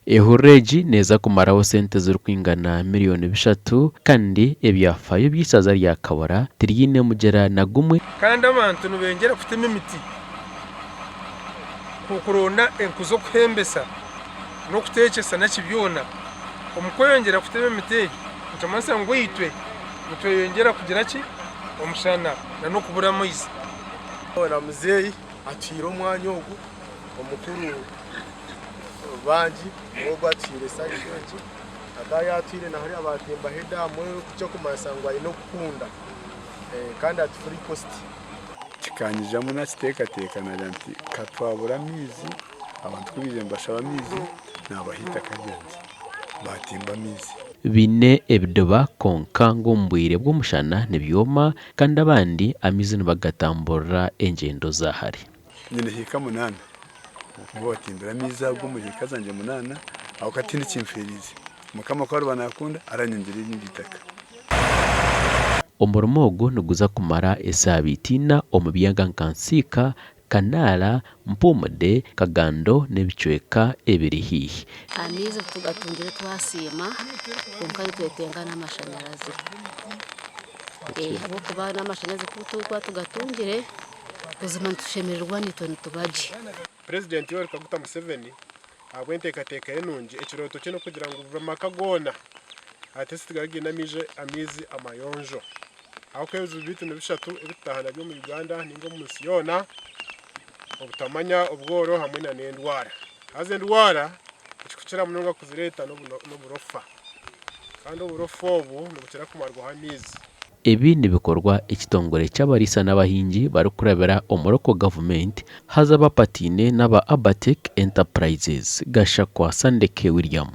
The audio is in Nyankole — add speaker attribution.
Speaker 1: Ehururu egi neeza kumaraho sente zirikwingana miriyoni bishatu kandi ebyafaayo by'eishaza rya Kabura tiryine mugyera na gumwe.
Speaker 2: Kandi abantu nibengyera kutema emiti kuronda enku z'okuhembesa n'okutekyesa naki byona. Omu kweyongyera kutema emiti egyo nikimanyisa ngu itwe nitweyongyera kugira ki? Omushana n'okubura amaizi.
Speaker 3: Na muzeeyi atuhaire omwanya ogu omukuru Bangi niwe ogu atuhaire sayidi egi akaba yaatuhaire na hariya baatembaho edaamu ekirikumanyisa ngu aine okukunda kandi at free cost.
Speaker 4: Kikanyijamu nakiteekateeka naagira nti ka twabura amaizi, abantu ku baije nibashaba amaizi naabaha eitaka ryangye baatimba amaizi.
Speaker 1: Baine ebidiba kwonka ngu omu bwire bw'omushana nibyoma kandi abandi amaizi nibagatamburira engyendo za hare.
Speaker 4: Nyine hiika munaana ngu batimbire amaizi ago omuri hiika zangye munaana ahabw'okuba tihaine ekinferiize. Mukama ku ariba nakunda aranyongyera erindi itaka.
Speaker 1: Omurimo ogu niguza kumara esaabiiti ina omu byanga nka Nsiika, Kanaara, Mpumude, Kagando n'ebicweka ebiri haihi.
Speaker 5: Amaizi tugatungire twasiima kwonka nitwetenga n'amashanyarazi ahabw'okuba n'amashanyarazi ku turikuba tugatungire buzima nitushemererwa naitwe nituba gye.
Speaker 3: Purezidenti Yoweri Kaguta Museveni ahabw'enteekateeka ye nungi, ekirooto kye n'okugira ngu buri maka goona hati tigari gaine amaizi amayonjo ahabw'okuba ebizibu byaitu nibishatu ebi tutaaha nabyo omu Uganda ninga omu nsi yoona, obutamanya, obworo hamwe nana endwara. Haza endwara ekirikukira munonga kuzireeta n'oburofa kandi oburofa obu nibukira kumarwaho amaizi.
Speaker 1: Ebi nibikorwa ekitongore ky'abariisa n'abahingi barikurabira omu Local Government haza bapatiine n'aba Abatec Enterprises, Gashakwa Sandeke William.